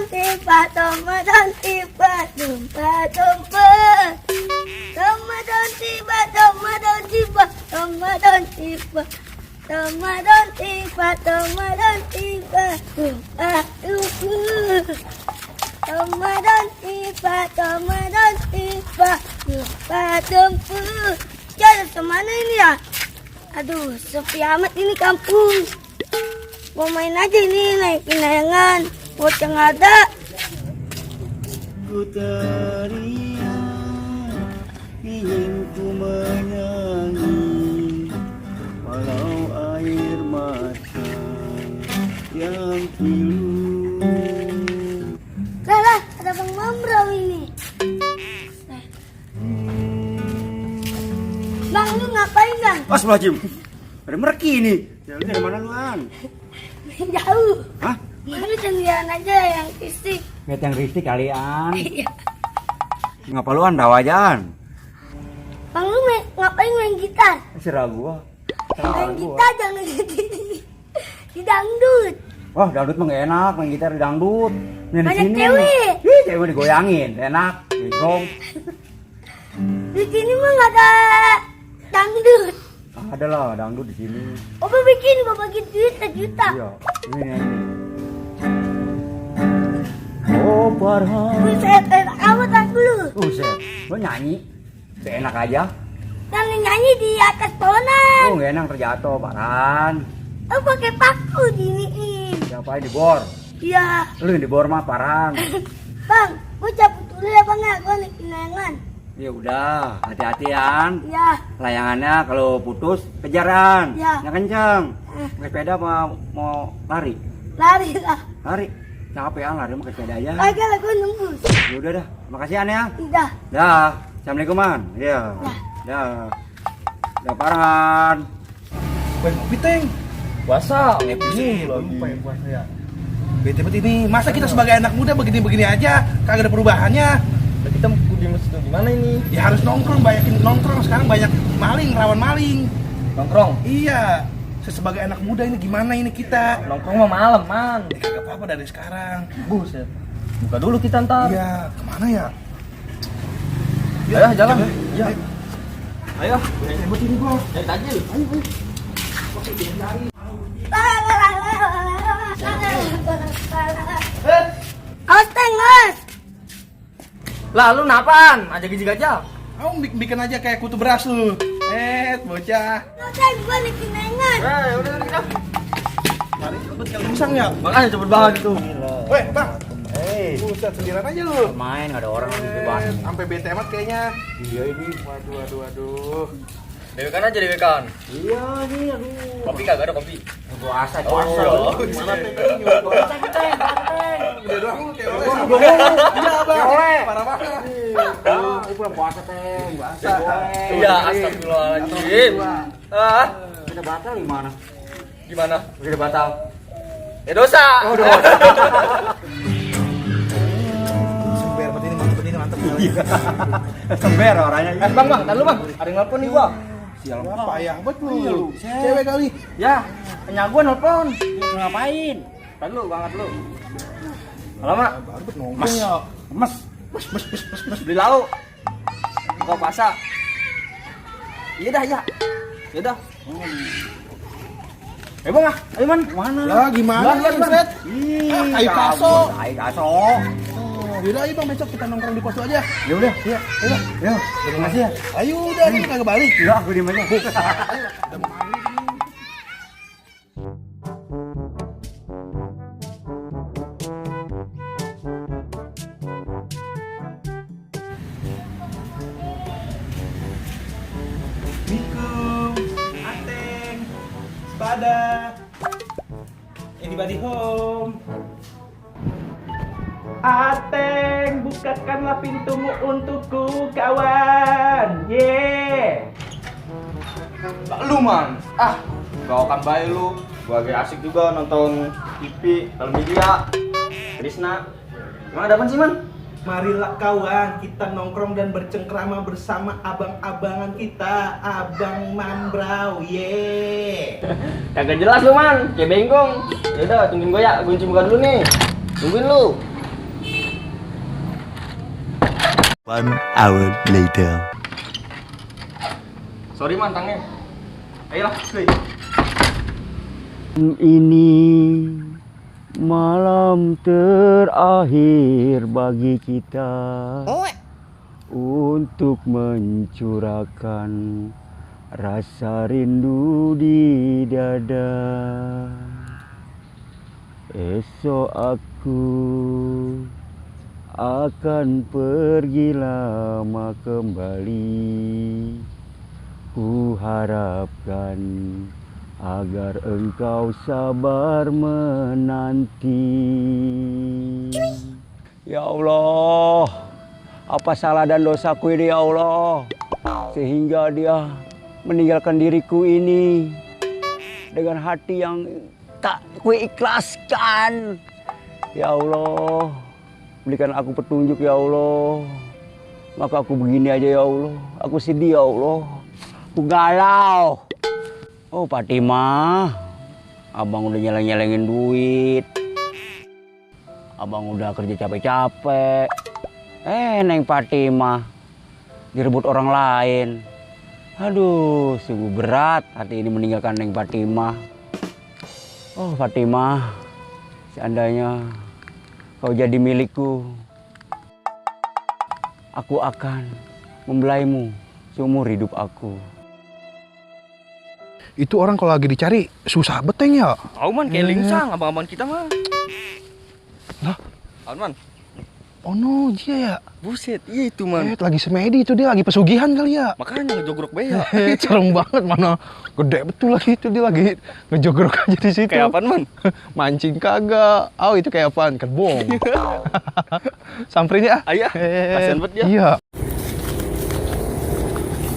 tiba, Ramadan tiba, Ramadan tiba. Ramadan tiba, Ramadan tiba, Ramadan tiba. Ramadan tiba, Ramadan tiba. Ramadan tiba, Ramadan tiba. Jalan kemana ini ya? Aduh, sepi amat ini kampung. Mau main aja ini, naikin layangan. Bocah nggak ada. Ku teriak, ingin ku menyanyi, walau air mata yang pilu. Lah, ada Bang Mambrau ini. Bang, lu ngapain, Bang? Astagfirullahaladzim, ada mereki ini. Ya, lu dari mana lu, An? Jauh. Hah? Lu sendirian aja yang fisik. Lihat yang ristik kalian. Iya. Ngapa lu, An? Dawajaan. Bang, lu ngapain main gitar? Serah gua. Main gitar jangan di dangdut. Wah, dangdut mah gak enak, main gitar di dangdut. Main di Banyak sini. cewek. Ih, cewek digoyangin, enak, digong. Di sini mah nggak ada dangdut. Ada lah dangdut di sini. Bapak bikin juta. Iya, ini. Oh, Farhan. Buset, enak amat aku lu. Buset, lo nyanyi, enak aja. Dan nyanyi di atas pohonan. Oh, gak enak terjatuh, Farhan. Aku pakai paku giniin. Siapa yang dibor? Iya. Lu yang dibor mah, Farhan. Bang, gua cabut dulu ya bang ya. Gua naikin layangan. Ya udah, hati-hatian. Iya. Layangannya kalau putus kejaran, Ya. yang kenceng. Pakai sepeda mau lari, Lari lah. lari. Capek ah lari pakai sepeda aja. Kagak lah gua nembus. Ya udah dah, makasih An ya. Tidak. Dah, assalamualaikum Man. Iya. Dah. Dah. Dah Farhan. Kopi teng. Puasa. Ini lupa ya puasa ya. Bete banget ini. Masa kita sebagai anak muda begini-begini aja, kagak ada perubahannya. Kita di masjid gimana ini? Ya harus nongkrong, banyakin nongkrong. Sekarang banyak maling, rawan maling. Nongkrong. Iya. Sebagai anak muda ini gimana ini kita? Nongkrong mah malam, man. Ya kagak apa-apa dari sekarang. Buset. Buka dulu kita ntar. Iya, kemana ya? Ayo, jalan. Ya. Ayo. Sebut ini gua. Dari tajil. Ayo. Awas teng, awas. Lah lu napaan? Aja gigi gajah. Kamu bikin aja kayak kutu beras lu. Bocah. Teng, gua naikin layangan. Udah kita. Mari cepet kalau musang ya. Makanya cepet banget itu. Weh, Bang. Hei, Buset sendirian aja lu. main gak ada orang lagi bebas. Sampai bete amat kayaknya. Iya ini. Waduh. Dewekan aja dewekan. Iya nih, aduh. Kopi kagak ada kopi. Puasa, Oh, puasa. iya. Gimana teh? Udah doang lu kayak oleh. Gua Iya, Bang. Kayak oleh. Parah banget. Ini bulan puasa teh, puasa. Iya, astagfirullahaladzim. Ah, Kita batal gimana? gimana? Kita batal. Ya dosa. Oh, udah. Sember mantep ini mantep. Sember orangnya. Bang, tar lu bang. Ada yang nelfon nih gua. Sial Apa ya? Iya, Betul. lu. Cewek kali. Ya, punya gua nelfon. Ngapain? Tar lu, banget lu. Alamak, Baru bet nongkrong ya. Mas. beli lauk. Buka puasa. Iya dah, ya. Ya dah. Bang, ayo man. Mana? Lah gimana Bang, nih, Bang. Fred? Ih, kayu kaso. Kayu kaso. Yaudah ayo Bang, besok kita nongkrong di pos aja. Ya udah, iya. Ayo. Ya, terima kasih ya. Ayo udah, ini kagak balik. Ya, aku diem aja. Udah mau balik. Assalamualaikum, Ateng, Sepada, anybody home? Ateng, bukakanlah pintumu untukku, kawan. Lu man. Ah, gak akan baik lu. Gua lagi asik juga nonton TV, Telmedia, Krisna. Emang ada apa sih man? Marilah kawan, kita nongkrong dan bercengkrama bersama abang-abangan kita, Abang Mambrau. Kagak jelas lu man, kayak bengkong. Yaudah, tungguin gua ya, gunci muka dulu nih. Tungguin lu. 1 hour later. Sorry man, tangan. Ayolah, cuy. Ini malam terakhir bagi kita untuk mencurahkan rasa rindu di dada. Esok aku akan pergi lama kembali. Ku harapkan agar engkau sabar menanti. Ya Allah, apa salah dan dosaku ini ya Allah, sehingga dia meninggalkan diriku ini dengan hati yang tak kuikhlaskan. Ya Allah, berikan aku petunjuk ya Allah. Maka aku begini aja ya Allah, aku sedih ya Allah, aku galau. Oh Fatimah, abang udah nyeleng-nyelengin duit, abang udah kerja capek-capek. Neng Fatimah direbut orang lain. Aduh, sungguh berat hati ini meninggalkan Neng Fatimah. Oh Fatimah, seandainya kau jadi milikku, aku akan membelaimu seumur hidup aku. Itu orang kalau lagi dicari susah beteng ya. Tahu man, kayak lingsang abang-abang kita mah. Lah, man. Oh no, dia ya. Buset, iya itu man. Lagi semedi itu, dia lagi pesugihan kali ya. Makanya ngejogrok bea. Serem banget, mana gede betul lagi itu, dia lagi ngejogrok aja di situ. Kayak apaan man? Mancing kagak. Oh itu kayak apaan? Kerbau. Samperin ya. Ayah, kasihan banget dia. Iya.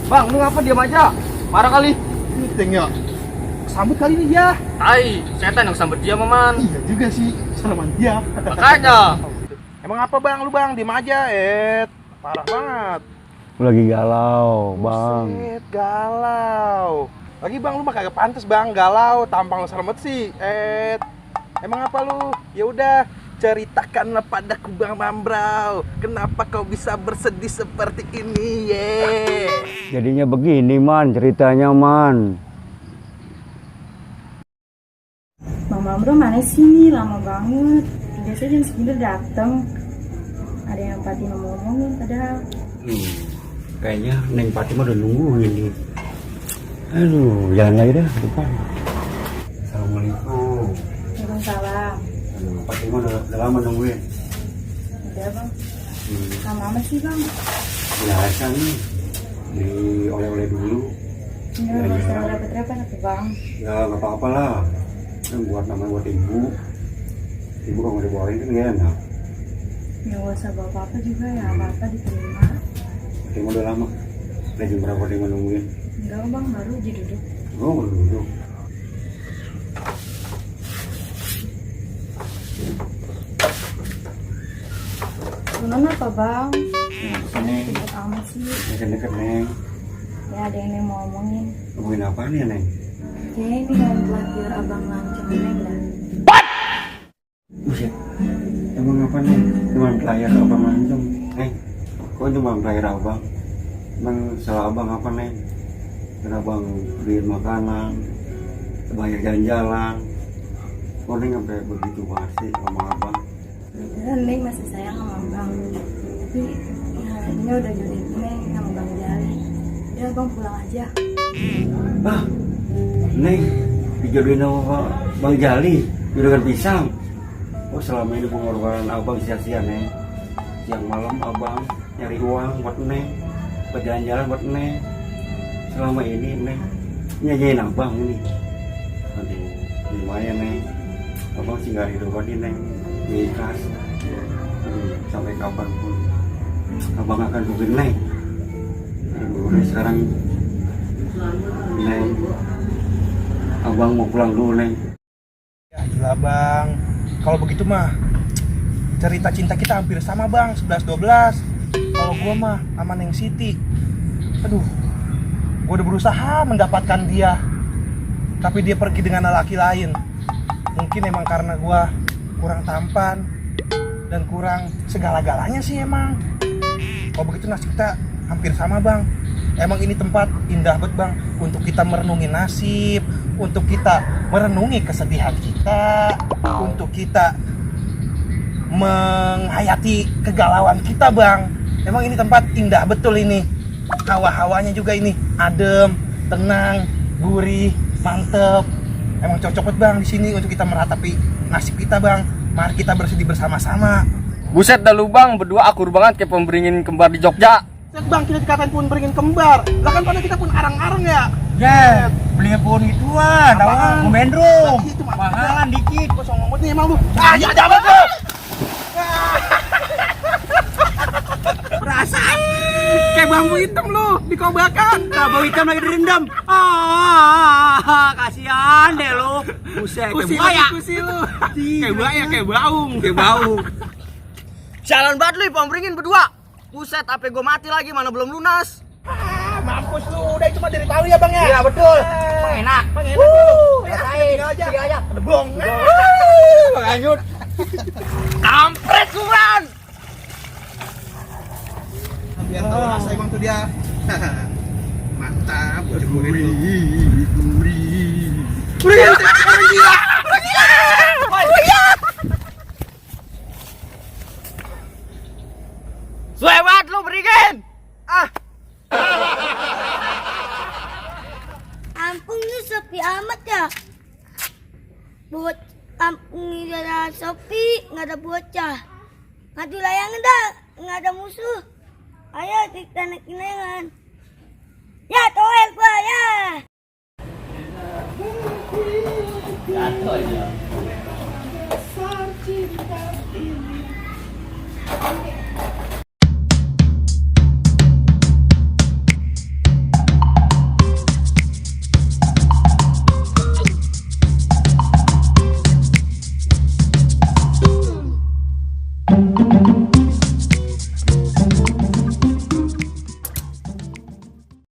Bang, lu ngapa diam aja? Marah kali. Meeting ya. Sambut kali ini dia. Tai, setan yang sambut dia man. Iya juga sih, salaman dia. Makanya. Emang apa bang, lu bang, diem aja, parah banget. Lagi galau, Bang. Buset, galau. Lagi bang, lu mah kagak pantas bang, galau, tampang lu serem banget sih, Emang apa lu? Ya udah, ceritakanlah padaku bang Mambrau, kenapa kau bisa bersedih seperti ini, Jadinya begini Man, ceritanya Man. Bang Mamro mana sih? Lama banget. Biasanya jam segini dateng. Ada yang Fatimah mau ngomongin padahal. Kayaknya Neng Fatimah udah nungguin nih. Aduh, jalan lagi dah ke depan. Assalamualaikum. Waalaikumsalam. Aduh, Fatimah udah lama nungguin. Udah bang. Lama amat sih bang. Biasa nih, beli oleh-oleh dulu. Enggak, nggak usah repot-repot atuh bang. Ya nggak apa-apa lah, kan buat namanya buat ibu. Ibu kalau mau dibawain kan gak enak. Ya nggak usah bawa apa-apa juga ya, apa-apa diterima. Fatimah udah lama. Udah jam berapa Fatimah nungguin? Enggak bang, baru aja duduk. Oh, baru duduk. Gimana apa bang? Sini, Ribet amat sih. deket-deket Neng. Ya ada yang mau ngomongin. Ngomongin apa nih ya Neng? Kayaknya ini mau buat biar abang lanceng Neng dah. Buset, emang apa nih? Cuma pelayar abang langsung, Neng. Kok cuma pelayar abang? Emang salah abang apa Neng? Karena abang beliin makanan, bayar jalan-jalan. Kok Neng sampai begitu banget sih sama abang? Beneran Neng masih sayang sama abang. Tapi ya ini udah jodohin Neng sama Bang Jali. Udah bang pulang aja. Ah, Neng, dijodohin sama Bang Jali, juragan pisang. Oh selama ini pengorbanan abang sia-sia Neng. Siang malam abang nyari uang buat Neng, buat jalan-jalan buat Neng. Selama ini Neng nyajain abang ini. Aduh, gimana Neng? Abang sih gak ridho Neng, ikhlas. Sampai kapanpun abang akan bikin Neng. Aduh, udah sekarang Neng, abang mau pulang dulu Neng. Ya gila bang, kalau begitu mah cerita cinta kita hampir sama bang, 11-12. Kalau gua mah sama Neng Siti, aduh, gua udah berusaha mendapatkan dia, tapi dia pergi dengan laki lain. Mungkin emang karena gua kurang tampan dan kurang segala-galanya sih emang. Kalau begitu nasib kita hampir sama bang. Emang ini tempat indah banget bang, untuk kita merenungi nasib, untuk kita merenungi kesedihan kita, untuk kita menghayati kegalauan kita bang. Emang ini tempat indah betul ini. Hawa-hawanya juga ini adem, tenang, gurih, mantep. Emang cocok banget bang di sini untuk kita meratapi nasib kita bang. Mari kita bersedih bersama-sama. Buset dah lu bang, berdua akur banget kayak pemberingin kembar di Jogja. Bang, kita dikatain pun beringin kembar. Lah kan pada kita pun arang-arang ya. Ya, beli pohon ituan, Apaan? mau mendrum. Itu mah Mahalan dikit. kosong ngomong nih emang lu. Ah, ya jangan lu. Perasaan kayak bambu hitam lu dikobakan. Bambu hitam lagi direndam. Kasihan deh lu. Buset, kayak buaya. Lu. Kayak buaya, kayak baung. Jalan banget lu, pemberingin berdua. Buset, HP gue mati lagi, mana belum lunas. Mampus lu, udah itu mah dari tahu ya bang ya. Iya betul. Enak. Enak. Rasain. Tiga aja. Ada bong. Lanjut. Kampret kuran. Biar tahu rasa emang tuh dia. Mantap. Gurih. Orang gila. Lewat lu beringin. Kampung ini sepi amat ya. Buat kampung ini ada sepi, nggak ada bocah. Ngadu layangan dah, nggak ada musuh. Ayo kita naik layangan. Ya toel gua ya. Jatuh aja.